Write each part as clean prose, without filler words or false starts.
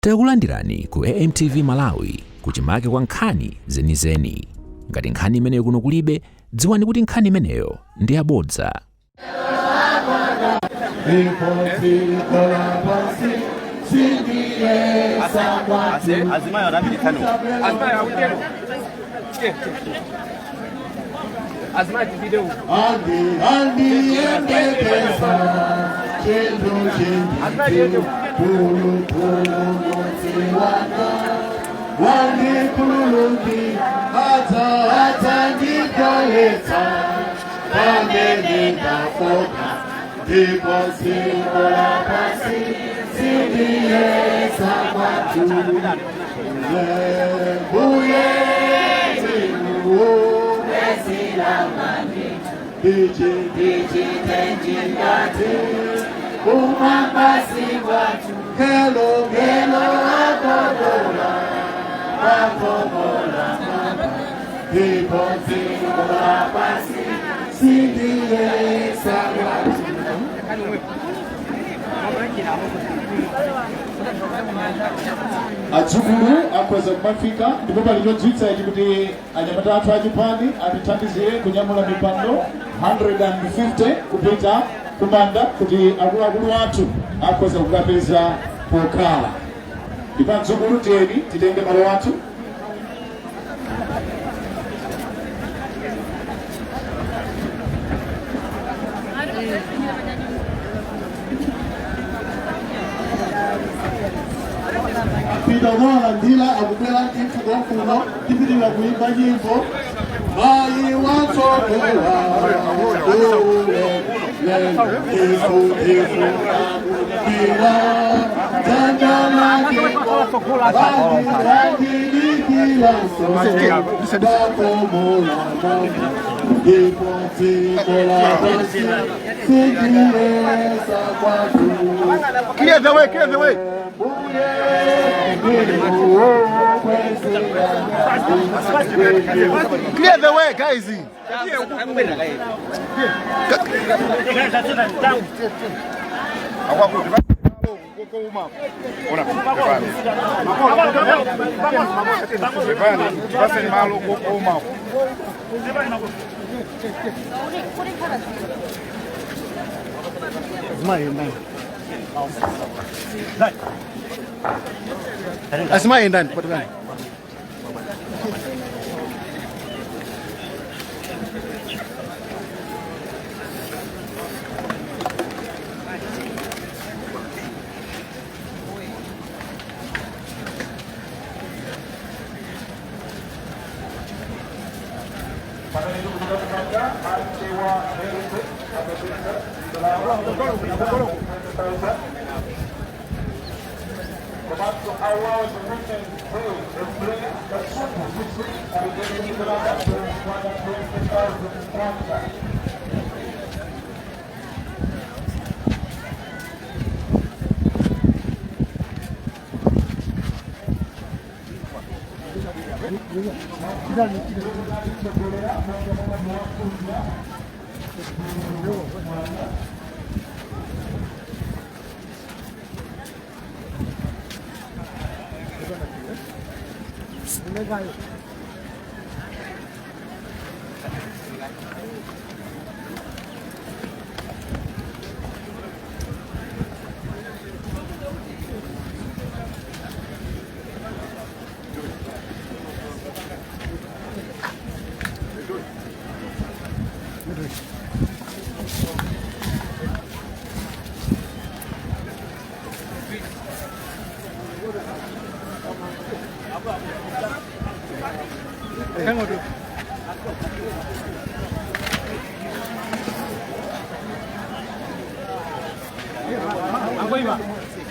Takulandirani ku AMTV Malawi kuchimake kwa nkhani zenizeni. Ngati nkhani imeneyo kuno kulibe, dziwani kuti nkhani imeneyo ndi yabodza. Adzukulu akhoza kumafika ndipo pali chodziwitsa ichi kuti anyamata athu achipani atithandizire kunyamula mipando 150 kupita kumanda kuti akuluakulu athu akhoza kukapeza pokhala. Ndipo adzukulu, tiyeni titenge malo athu. Pita unawalandira akubwera ndithu konkuno. Tipitirira kuimba nyimbo mayi watsogola. Ifu ifu ira dzanja lake vandilikiranso bakomola mama ndipo dziko lapansi sindiyesa kwathu. Clear the way, clear the way. Clear the way, guys. Azimayi ndani patikani.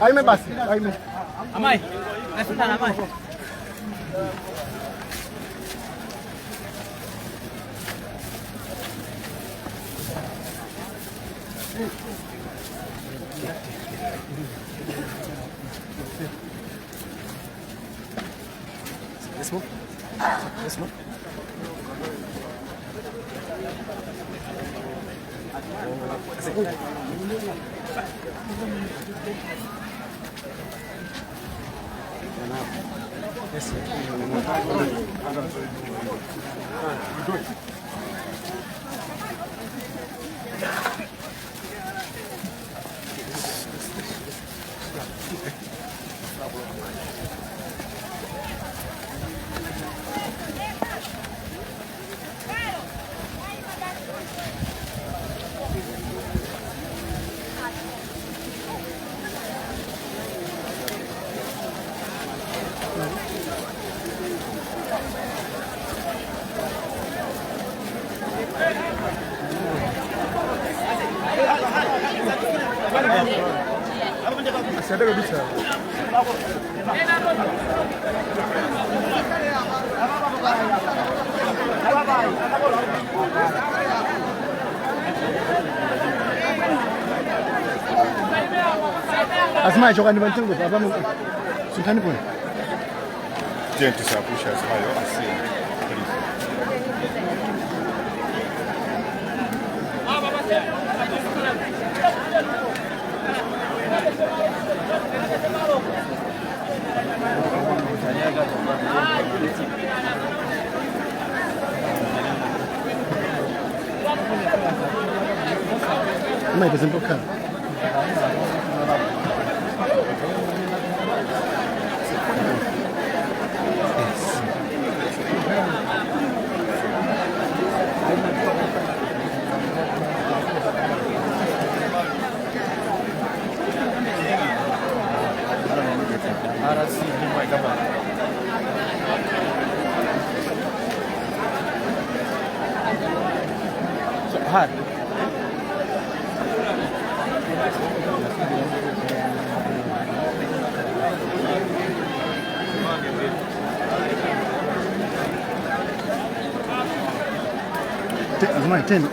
Aime basi, aime. Amai, asantana amai. Azimayi chokani pamtengo apa sunthani poni. Tiyeni tisapusha azimayo asiye. Please. Amayi pezempokhala. Azimayi teni.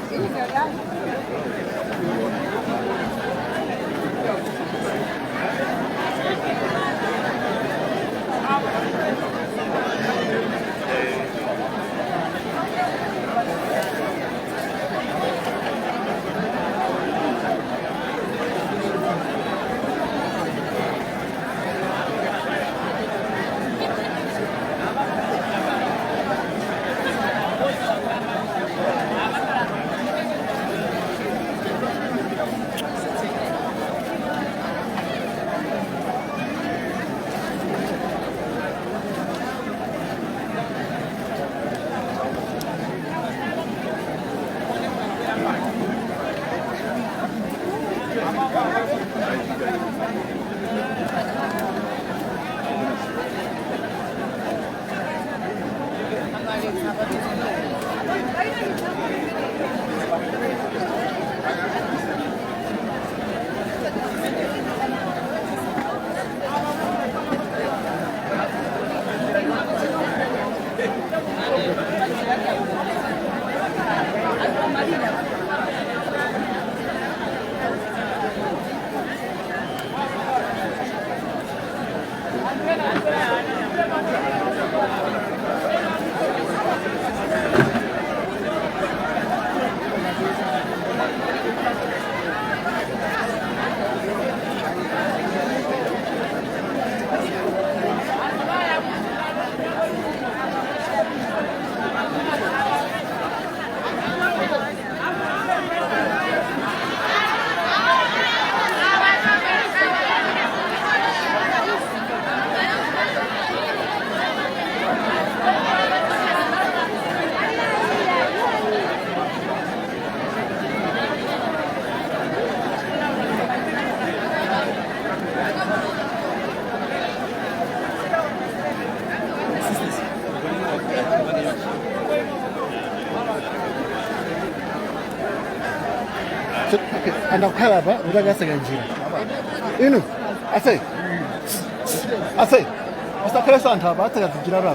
Andakukhala apa utakaseka njira. Inu ase. Ase. Usakhala anthu apa atseka zinjira apa.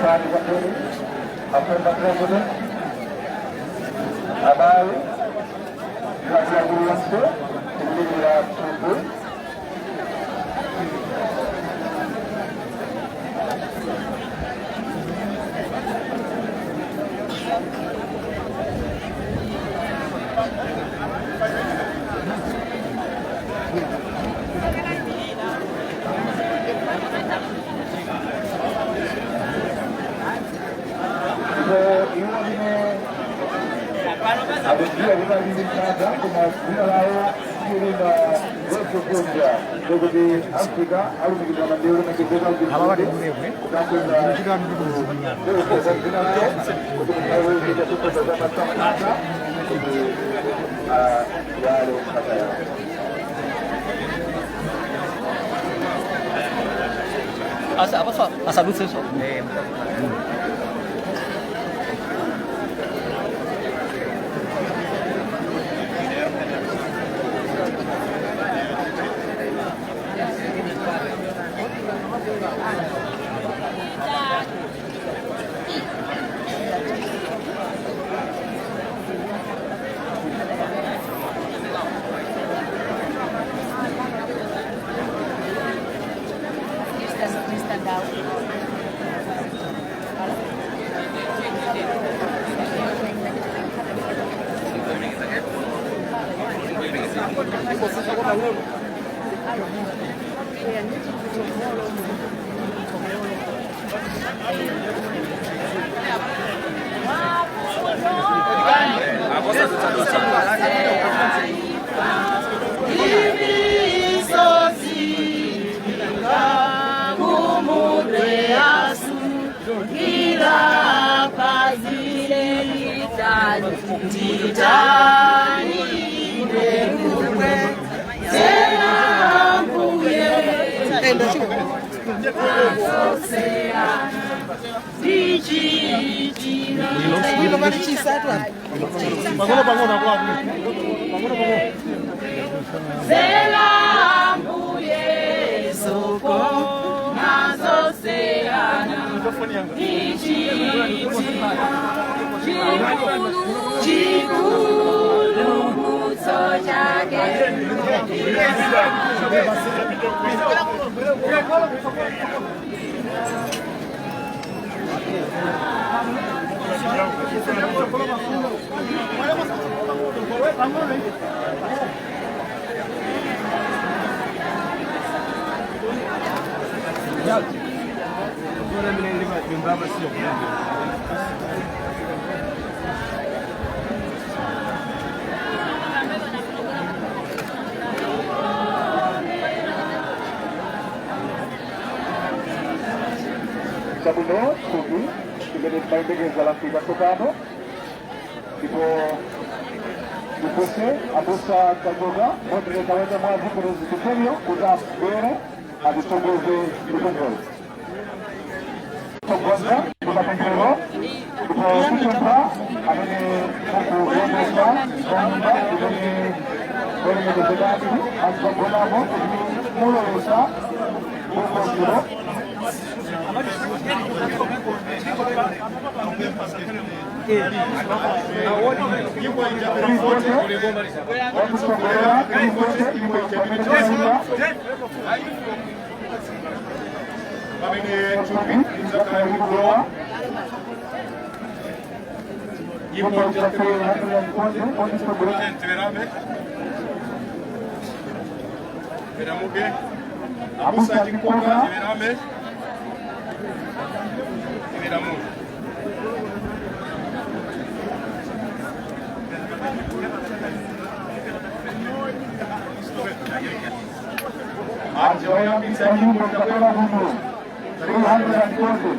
Tikupemphani kwambiri a former president, abale, akuluakulu onse, tikudikira thupi. Ndipo iwo amene akudziwa kuti ali ndi mtanda koma dzina lawo silina losokonja, ndikuti Africa alumikizana mandewu lemekezeka kukakweza dzina lawo kuti mukhale kukoza za masamasa kuti yale mkata yawo. Asa apa so? Asadutse so. Pang'ono pang'ono akuluakulu. Pang'ono pang'ono. Chabwino, thupi limene timayembekeza lafika tsopano, ndipo tipuse abusa Kajoka, moderator wa Chamazi Presbyterian, kuti abwere atitsogeze ndipemphero. Tsogoza ndi mapemphero, ndipo tipempha amene mukuyendetsa nyumba imene olemekezekadi azikagonamo kuti mulowesa bokosilo. Wakutsogolera kulikonse pamene timayimba Pamene thupi lidzakhala likulowa, nyimbo tiwerame, teramuke, abusa Chinkoka, tiwerame, tiweramuke. Anthu oyambitsa nyimbo mtakwera muno 340.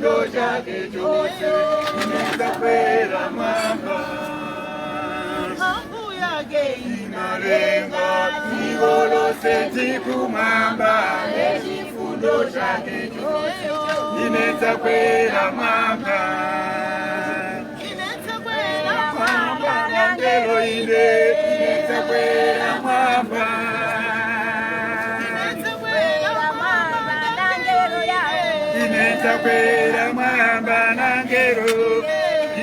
Echifundo chake chose inetsakwera mwamba inalenga dziko lose ndikumwamba echifundo chake chose inetsakwera mwamba mwamba nangelo ine inetsakwera mwamba inetsakwera mwamba nangelo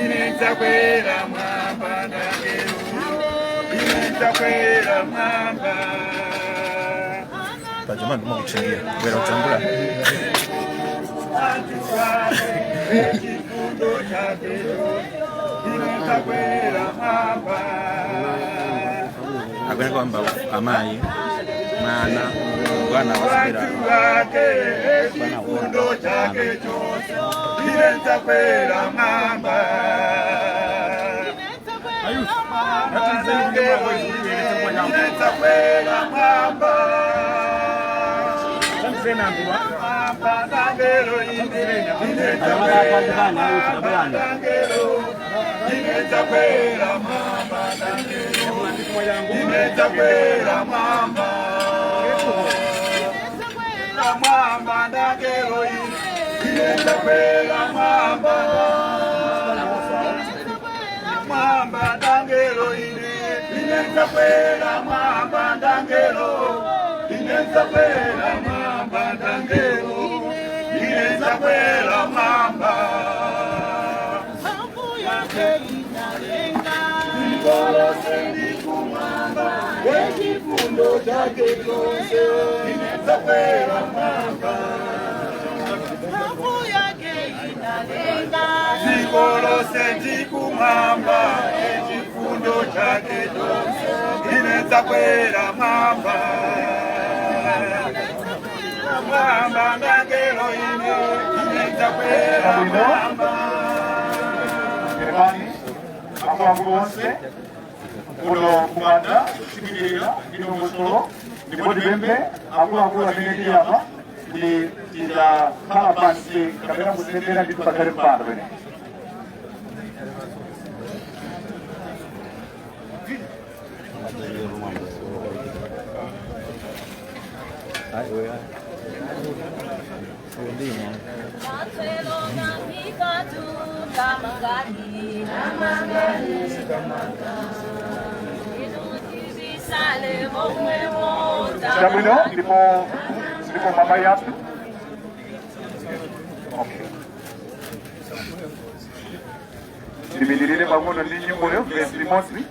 inetsakwera mwamba nangelo inetsakwera mwamba. Pajamani kumakuchingira bwera kutambula. Echifundo chake inetsakwera mwamba. Akwena kwamba amayi mwana bwana wasipira. Watu wake echifundo chake chose inetsakwera mwamba. Inetsakwera mwamba mwamba nangelo inetsakwera mwamba nangelo inetsakwera mwamba nangelo inetsakwera mwamba mwamba nangelo inetsakwera mwamba mwamba ndangelo ine inetsakwera mwamba ndangelo inetsakwera mwamba ndangelo inetsakwera mwamba. Ikolose ndikumwamba echifundo chake chose inetsakwera mwamba. Dziko lose ndikumwamba echifundo chake chose inetsakwera mwamba mwamba ndangelo ine inetsakwera mwamba. Geremani akuluakulu onse kuno kumanda kusikilira ndi dongosolo, ndipo tipemphe akuluakulu amene tili apa kuti tizakhala pansi kapena kusendera ndi pakhale mpando pene. Chabwino, ndipo mama yathu, okay. Ndimidirire pang'ono ndi nyimboyo vesi limodzi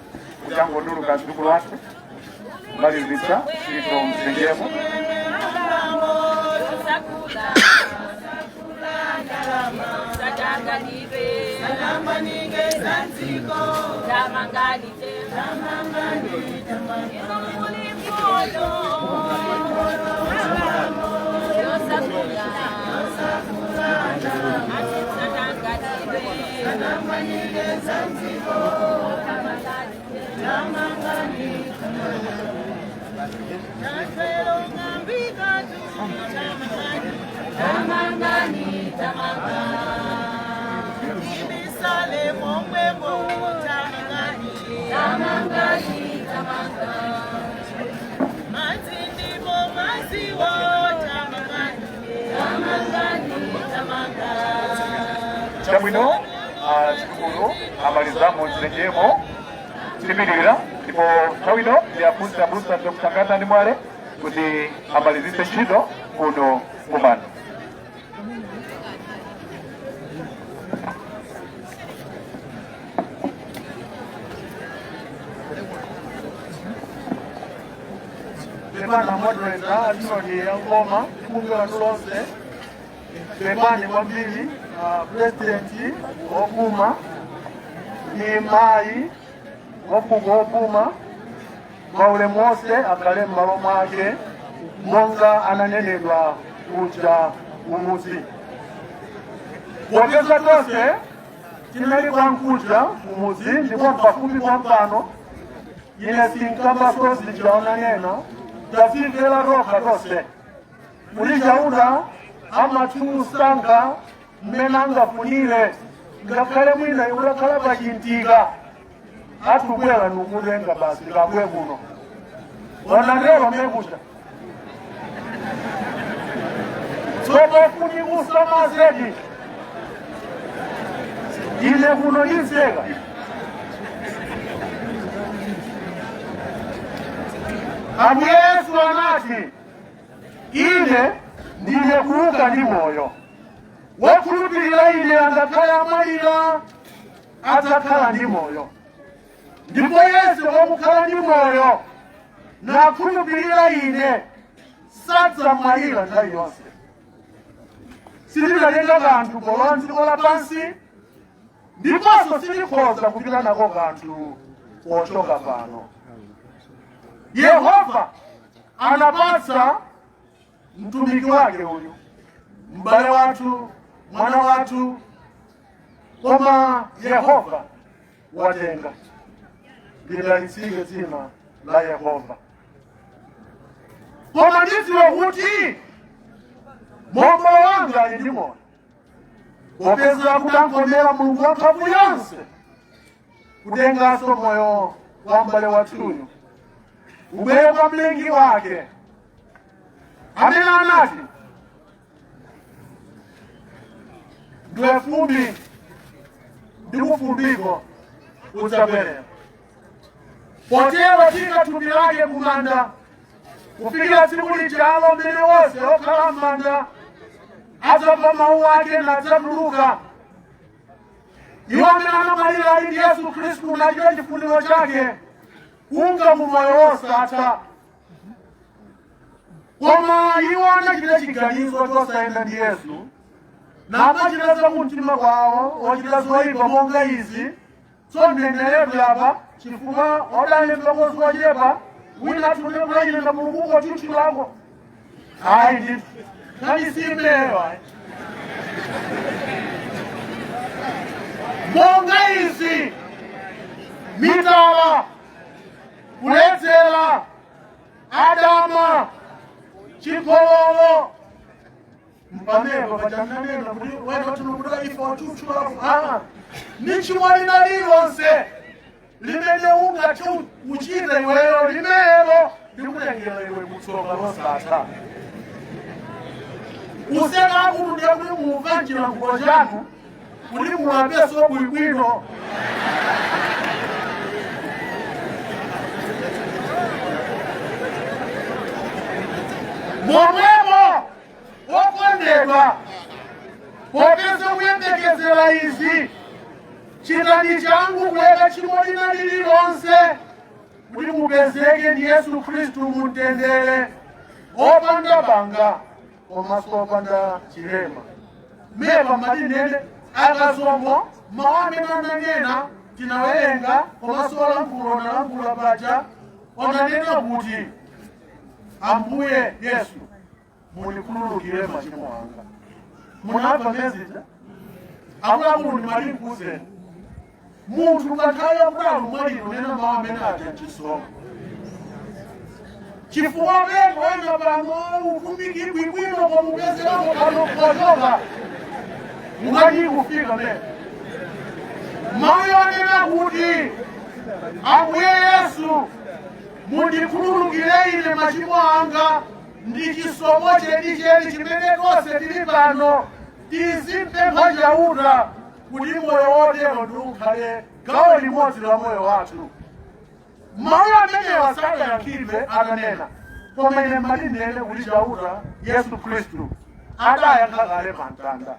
kutangonuluka zidzukulu athu kumalizitsa ntchito mzenjemo. Chabwino, zidzukulu amalizamo mzenjemo timirira, ndipo nthawi ino ndiyafunsa abusa Dr. Ngata ndi Mwale kuti amalizitse ntchito kuno kumanda. Pepani moderator atinoni ya ngoma ibunge lanu lonse, pepani kwambiri president wopuma ndi mayi wafuko wopuma, maulemu onse akhale m'malo mwake monga ananenedwa kuja kumuzi. Popeza tonse tinali kwankuja kumuzi ndipo pafupi kwampano, ine sinkamba zija onanena tazimvera tokha tonse kuti Chauta amatisankha. Mmene angafunire, ngakhale mwina utakhala pachintika, atubwera nikutenga basi kabwe kuno onatero mekucha. Tsopofuni kusoma zedi, ine kuno ndiseka. Ambuye Yesu anati, "Ine ndine kuuka ndi moyo. Wokhulupirira ine angakhale amwalira, adzakhala ndi moyo, ndipo yense wokukhala ndi moyo nakhulupirira ine sadzamwalira nthawi yonse." Sitikatenga kanthu polowa dziko lapansi, ndiponso sitikhoza kupita nako kanthu pochoka pano. Yehova anapatsa mtumiki wake uyu, m'bale wathu, mwana wathu, koma Yehova watenga. Lidalitsike dzina la Yehova. Koma ndidziwa kuti mombolo wanga ali ndi moyo, popeza kudankomera Mulungu wamphamvu yonse kutenganso moyo wa m'bale wathuyu ubwere kwa Mlengi wake, amene anati, "Ndiwe fumbi, ndi kufumbiko udzabwerera." Potero tika thupi lake kumanda kufikira tsiku lijalo mmene wonse okhala m'manda adzamva mawu ake nadzatuluka. Iwo amene anamwalira ali ndi Yesu Khristu nachita chifuniro chake kunka mu moyo wosatha, koma iwo anachita chiganizo chosayenda ndi Yesu namachita za kumtima kwawo, ochita zoyipa monga izi tsoneneredwe apa, chifukwa odalemba zochepa, wina athune kulachita Mulunguko tchutchulako. Ayi ndithu, nkhani si imeneyo ayi. Monga izi: mitala, kuledzera, adama, chigololo. Mpameko pachananena kuti wena tinokuti ife watchutchulapo aa ni chimwa lina lililonse limene ungathe uchite iweyo, limenelo likutengera iwe kutsoka losatha. Useka akuti kuti mumva chilankhulo chanu kuti mulapeso bwinobwino. Momwemo, wokondedwa, popeza kuyembekezera izi, chitani changu kuleka tchimo lina lililonse, kuti mupezeke ndi Yesu Khristu mumtendere, opanda banga komanso opanda chilema. Mepa madinene akazombo mawu amene ananena tinawerenga, komanso olankhula onalankhula paja onanena kuti, "Ambuye Yesu, munikhululukire machimo anga." Munamva mezija? Akuluakulu, ndimati munthu pa nthawi yakutali mwaliro nena mawu amene aja chisomo, chifukwa peko ena pano utumiki bwibwino komupezeramo pano pochoka mukati kufika mene mawu onena kuti, "Ambuye Yesu, mundikhululukire ine machimo anga," ndi chisomo chenicheni chimene tonse tili pano tizimpempha Chauta kuti moyo wotero ndi ukhale gawo limodzi la moyo wathu. Mawu amenewa sadayankhidwe atanena, koma ine madinene kuti Chauta Yesu Khristu adayankha kale pamtanda.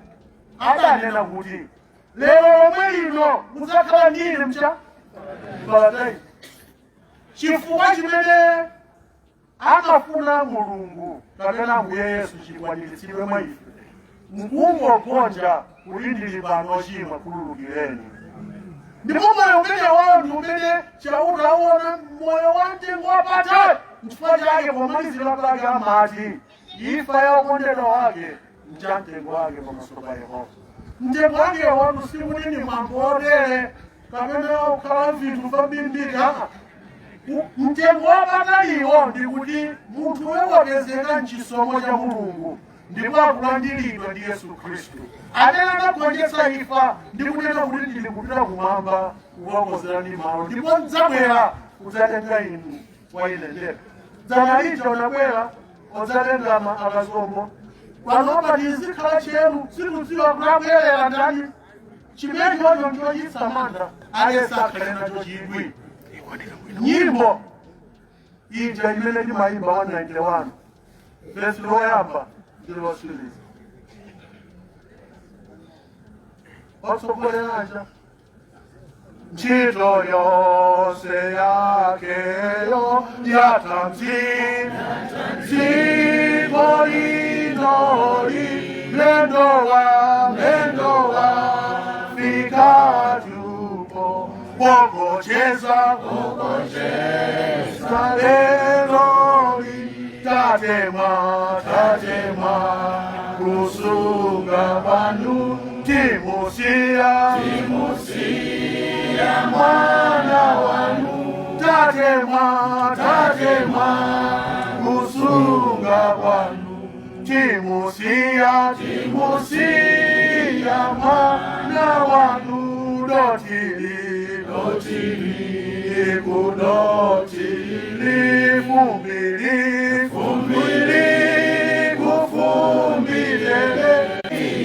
Adanena kuti, "Lero lomwe lino mudzakhala ndi ine mcha paradise." Chifukwa chimene amafuna Mulungu kapena Ambuye Yesu chikwaniritsidwe mwa ife nkungogonja kuti, "Ndili pano chimwe, khululukireni." Ndipo moyo umene wawo ndi umene Chauta aona moyo wa mtengo wapatali. Nchifukwa chake pomalizira pake amati imfa ya okondedwa wake ncha mtengo wake pamaso pa Yehova. Mtengo wake wanu sikuti ni mwambo wotere kapena kukhala vinthu vambirimbiri. Mtengo wapataliwo ndi kuti munthuyo wapezeka mchisomo cha Mulungu. Ndipo akulandiridwa ndi Yesu Khristu amene anagonjetsa imfa ndi kunena kuti, "Ndili kupita kumwamba kukakonzerani malo, ndipo ndidzabwera kudzatenga inu kwa ine ndekha." Dzana lija unabwera odzatenga akazombo. Panopa tizikhala chelu, sikudziwa kuti abwerera ndani. Chimene chocho nchochitsa mantha, aliyense akhale nacho chidwi. Nyimbo ija imene timayimba, 191, vesi loyamba ndi losiriza, otsogoleraja ntchito yonse yakeyo yatha dziko linoli, mlendo wafika tupo pokocheza leloli. Tatemwa, tatemwa kusunga kwanu, timusiya, timusiya mwana wanu. Tatemwa, tatemwa kusunga kwanu, timusiya, timusiya mwana wanu. Dotili, dotili, kudotili, fumbili, fumbili, kufumbilele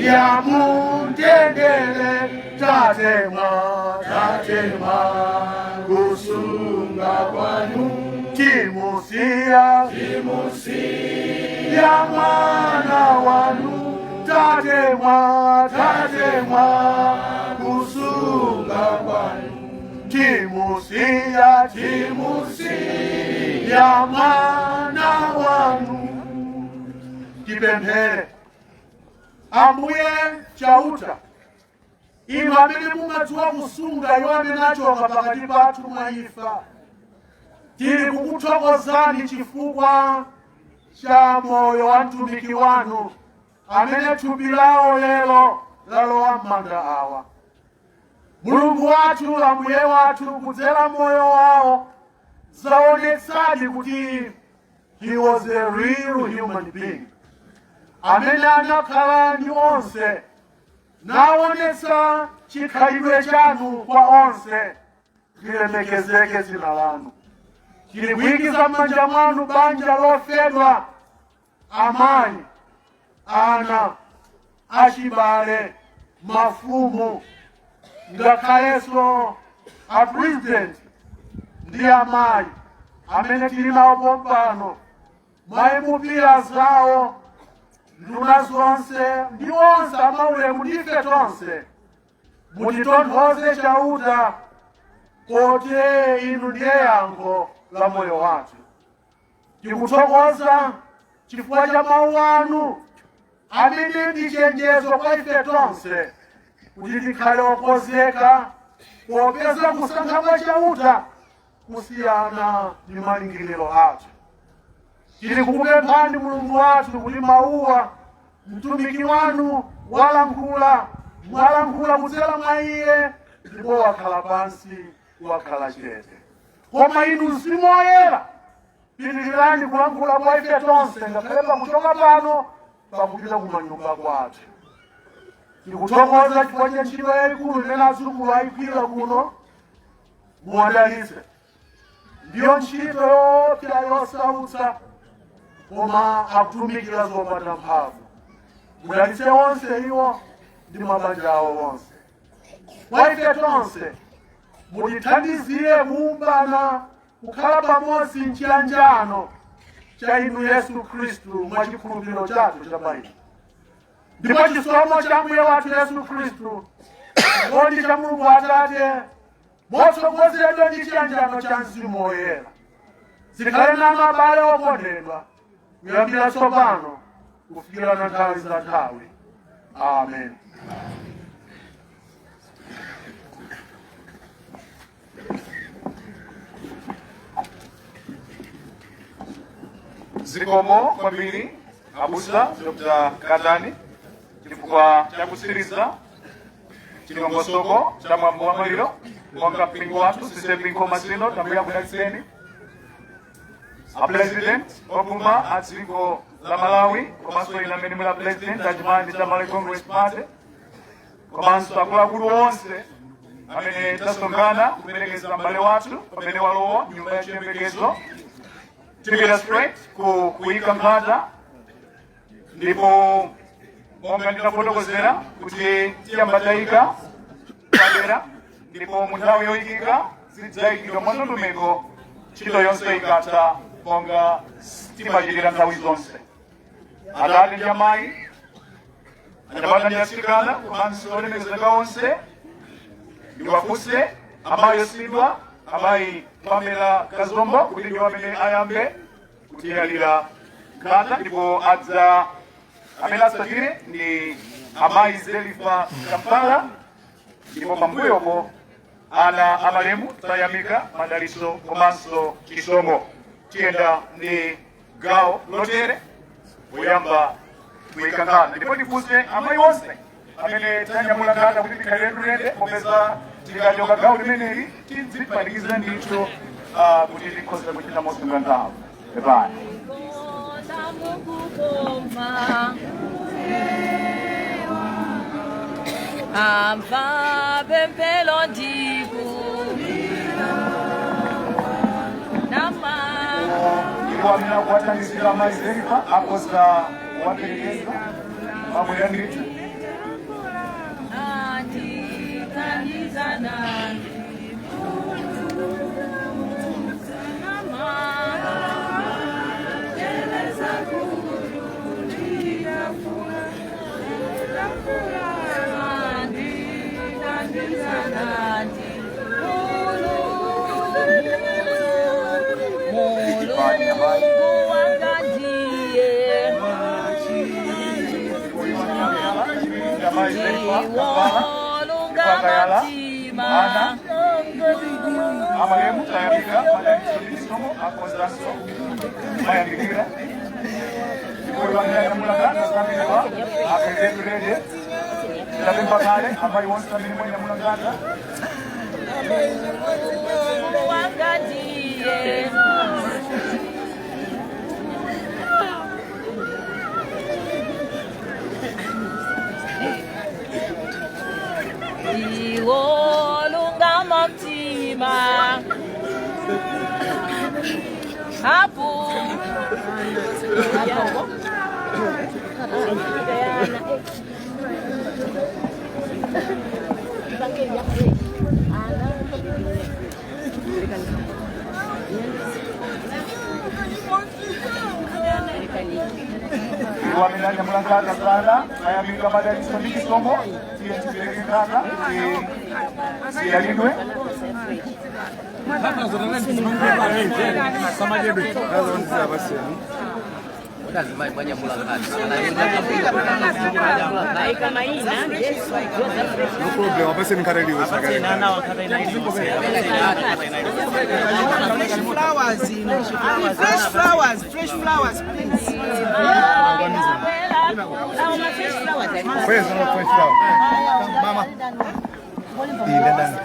yamutendele. Tatemwa, tatemwa kusunga kwanu, timusiya, timusiya mwana wanu. Tatemwa, tatemwa kusunga kwanu, timusiya, timusiya mwana wanu. Tipemphere. Ambuye Chauta, inu amene mumadziwa kusunga iwo amene achoka pakati pathu mwa imfa, tili kukuthokozani chifukwa cha moyo wa mtumiki wanu amene thupi lawo lero lalowa m'manda awa. Mulungu wathu, Ambuye wathu, kudzera moyo wawo zaonetsadi kuti he was a real human being amene anakhala ndi onse, naonetsa chikhalidwe chanu kwa onse. Lilemekezeke dzina lanu. Tili kuyikiza m'manja mwanu banja lofedwa, amayi, ana, achibale, mafumu, ngakhalenso a president ndi amayi amene tili nawo pompano, mayimupira zawo, nduna zonse ndi onse amaulemu, ndife tonse. Mutitonthoze Chauta, poti inu ndiye yankho la moyo wathu. Tikuthokoza chifukwa cha mawu anu amene ndi chenjezo kwa ife tonse kuti tikhale okonzeka, popeza kusankha kwa Chauta kusiyana ndi malingiliro athu. Tili kukupemphani, Mulungu wathu, kuti mawuwa mtumiki wanu walankhula, mwalankhula kudzera mwa iye, ndipo wakhala pansi, wakhala chete, koma inu Mzimu Woyera pitirirani kulankhula kwa ife tonse, ngakhale pakuchoka pano pakupita kumanyumba kwathu. Tikuthokoza chifukwa cha ntchito yayikulu imene adzukulu ayigwira kuno. Muwadalitse. Ndiyo ntchito yoopsa, yosautsa, koma akutumikira zopanda mphamvu. Mudalitse onse iwo ndi mabanja awo onse. Kwa ife tonse, mutithandizire kuumbana kukhala pamodzi mchiyanjano cha inu Yesu Khristu mwa chikhulupiriro chathu cha pa inu. Ndipo chisomo cha Ambuye wathu Yesu Khristu, chikondi cha Mulungu Atate motsogozedwa ndi chiyanjano cha Mzimu Woyera zikhale nanu, abale okondedwa, kuyambira tsopano kufikira na nthawi za nthawi. Amen. Zikomo kwambiri, abusa Dr. Katani, chifukwa chakusiriza chilongosoko cha mwambo wa maliro. Monga mpingo wathu, CCAP Nkhoma Synod, Ambuye akudalitseni. A president opuma a dziko la Malawi, komanso ine amene muli a president achipani cha Malawi Congress Party, komanso akuluakulu onse amene tasonkhana kuperekeza m'bale wathu pamene walowa nyumba ya chiyembekezo, tipita straight ku kuyika nkhata. Ndipo monga ndinafotokozera kuti tiyamba tayika padera, ndipo mu nthawi yoyikika zidzayikidwa mwandondomeko ntchito yonse ikatha, monga timachitira nthawi zonse. Atate ndi amayi, anyamata ndi atsikana, komanso olemekezeka onse, ndiwafunse amayi osidwa, amayi Pamela Kazombo, kuti ndiwo amene ayambe kutiyalira nkhata, ndipo adza amene atsatire ndi amayi Zelifa Kampala, ndipo pambuyopo ana amalemu Tayamika, Madaliso komanso Chisomo. Tiyenda ndi gawo lotere poyamba kuyika nkhata, ndipo ndifunse amayi onse amene tanyamula nkhata kuti tikhale ready, popeza tikachoka gawo limeneli tidzipanikiza ndithu kuti tikhoze kuchita mosunga nthawi. Epani. Mukukoma amva pemphero ndiku nama. Ndipo amene akuwathandizira amayi Zelifa akhoza kuwaperekeza mabwera ndithu. Andithandizana nama. Andithandizana Mulungu wanga ndiye Amayi Zelifa Kampala wolungama mtima. Ana amalemu Tayamika, Madaliso ndi Chisomo akhozanso mayandikira, ndipo amene anyamula nkhata zamenewa akhaletu ready. Tidapempha kale amayi onse amene mwanyamula nkhata. Mulungu wanga ndiye. Ndiwolungama mtima hapo hapo. Iwo amene anyamula nkhata zana Tayamika, Madaliso ndi Chisomo, tiye tipereke nkhata kuti ziyalidwe. Samajebe. Azimayi mwanyamula nkhata. No problem. Apaseni nkhata iliyo sakale. Fresh flowers. Fresh flowers, fresh flowers, please. Fresh, no fresh flower. Mama. Iyi ndani?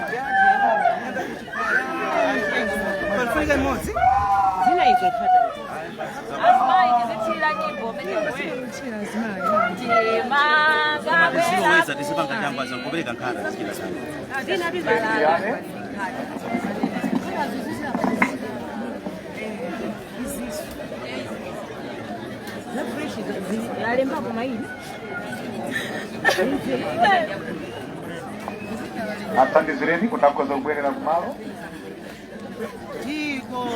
Palifika imodzi. Azimayi tizithira nyimbo Ziloweza tizipanga jambaza kupereka nkhata zikira sana. Tiyane. Yalembapo maina. Athandizireni kuti akhoza kubwerera kumalo.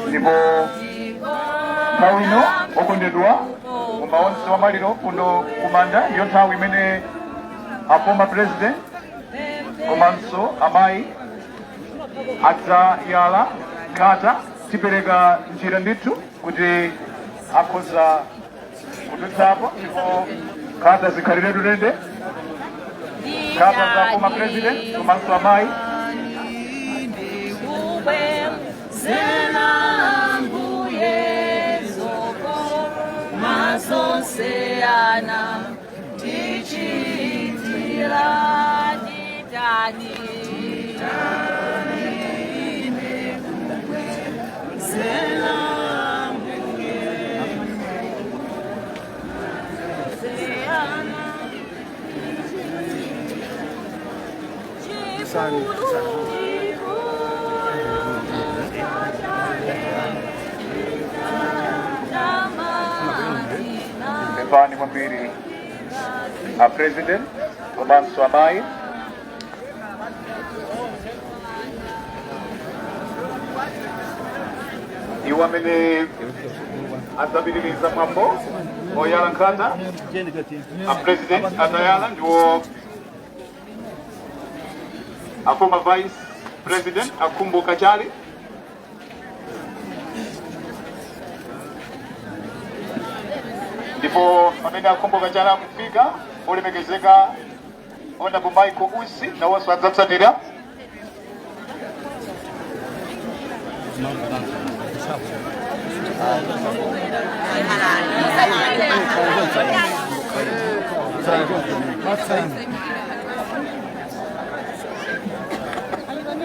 Ndipo nthawi ino, okondedwa, kumba onse wa maliro kuno kumanda, ndiyo nthawi imene a former president komanso amayi adzayala nkhata. Tipereka njira ndithu kuti akhoza kudutsapo, ndipo nkhata zikhaliretu ready, nkhata za former president komanso amayi. Zena mbuye zoko mazonseana tichitira titani. Pepani kwambiri a president komanso amayi. Iwo amene adzapitiriza mwambo oyala nkhata a president atayala ndiwo a former vice president a Khumbo Kachali. Ndipo pamene a Khumbo Kachali akufika, olemekezeka Honorable Michael Usi nawonso adzatsatira.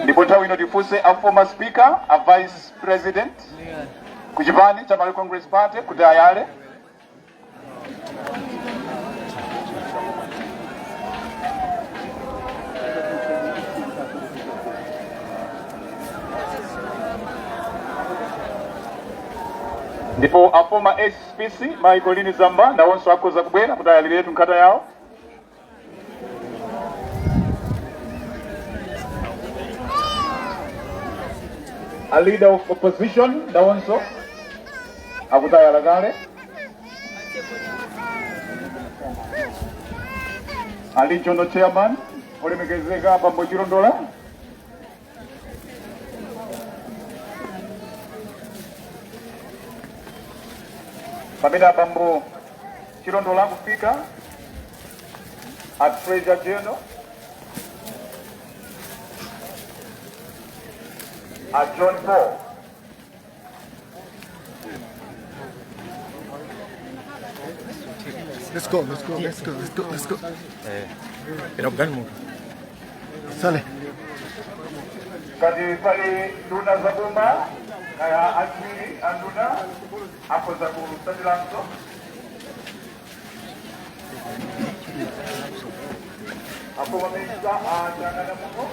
Ndipo nthawi ino tifunse a former speaker, a vice president ku chipani cha Malawi Congress Party kuti ayale. Ndipo a former SPC Mayi Colleen Zamba nawonso akhoza kubwera kuti ayaliretu nkhata yawo. A leader of opposition nawonso akuti ayala kale. A regional chairman olemekezeka Bambo Chilondola. Pamene abambo Chilondola akufika, a treasurer general a John Paul. Let's go, let's go, let's go, let's go, let's go. Pero galmo. Sale. Kati pali nduna za boma kaya achiwiri a nduna akhoza kutsatiranso. A former minister achangana muno.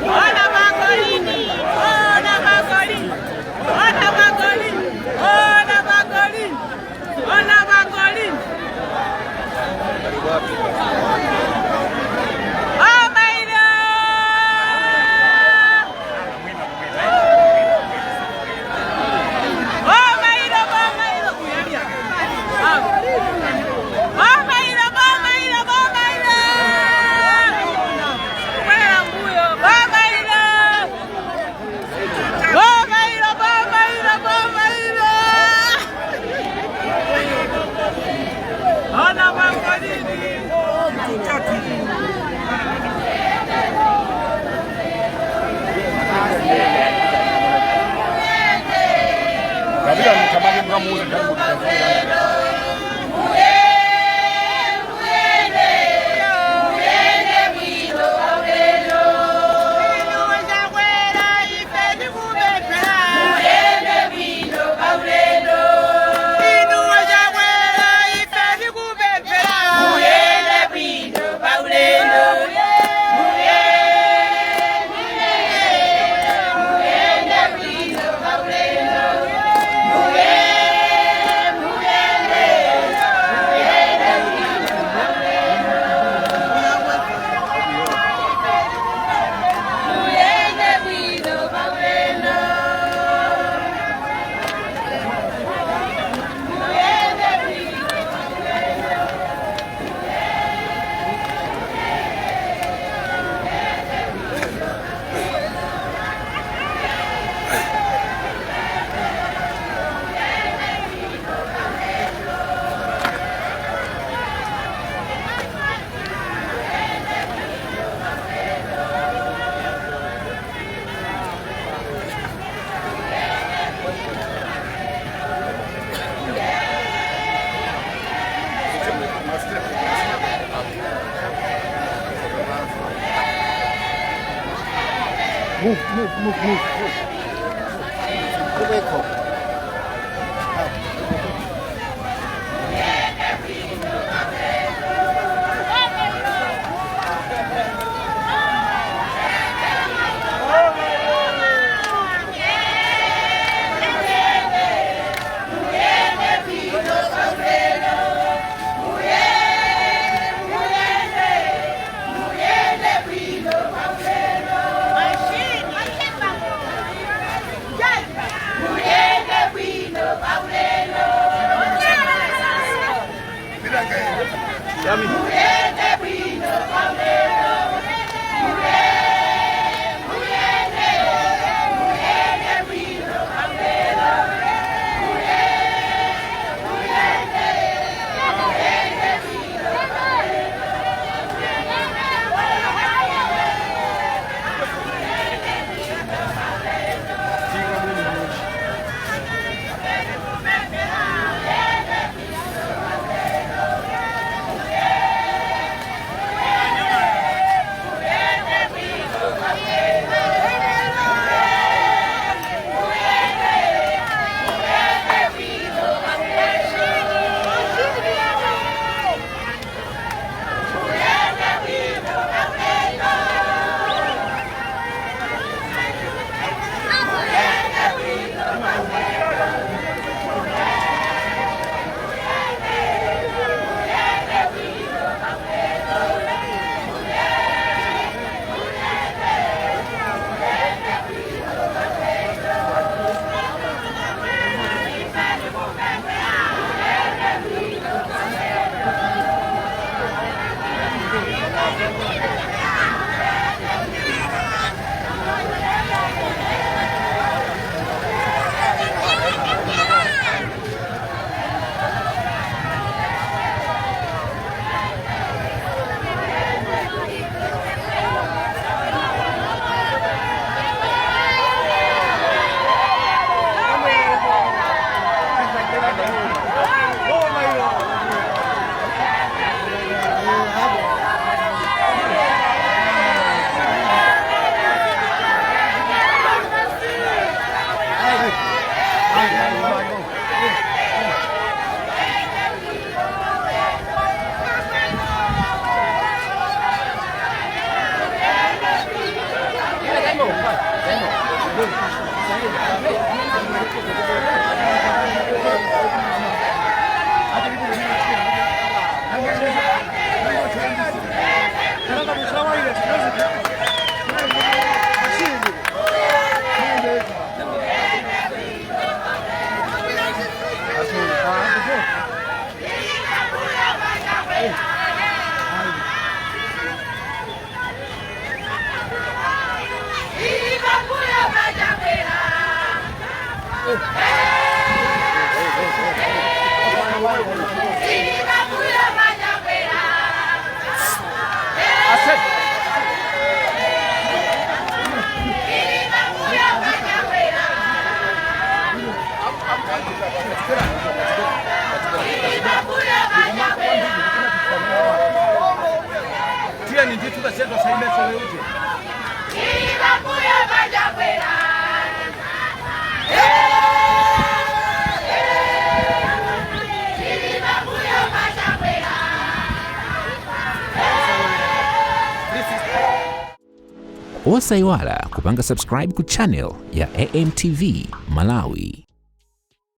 Ona magolini, ona magolini, ona magolini, ona magolini. Bamailo! Bamailo, Bamailo! Bamailo, Bamailo, Bamailo! Bwera mbuyo, Bamailo! Bamailo, Bamailo, Bamailo! Ana mangalini! Move, move, move, move, move. Kubeko. Osayiwala kupanga subscribe ku channel ya AMTV Malawi.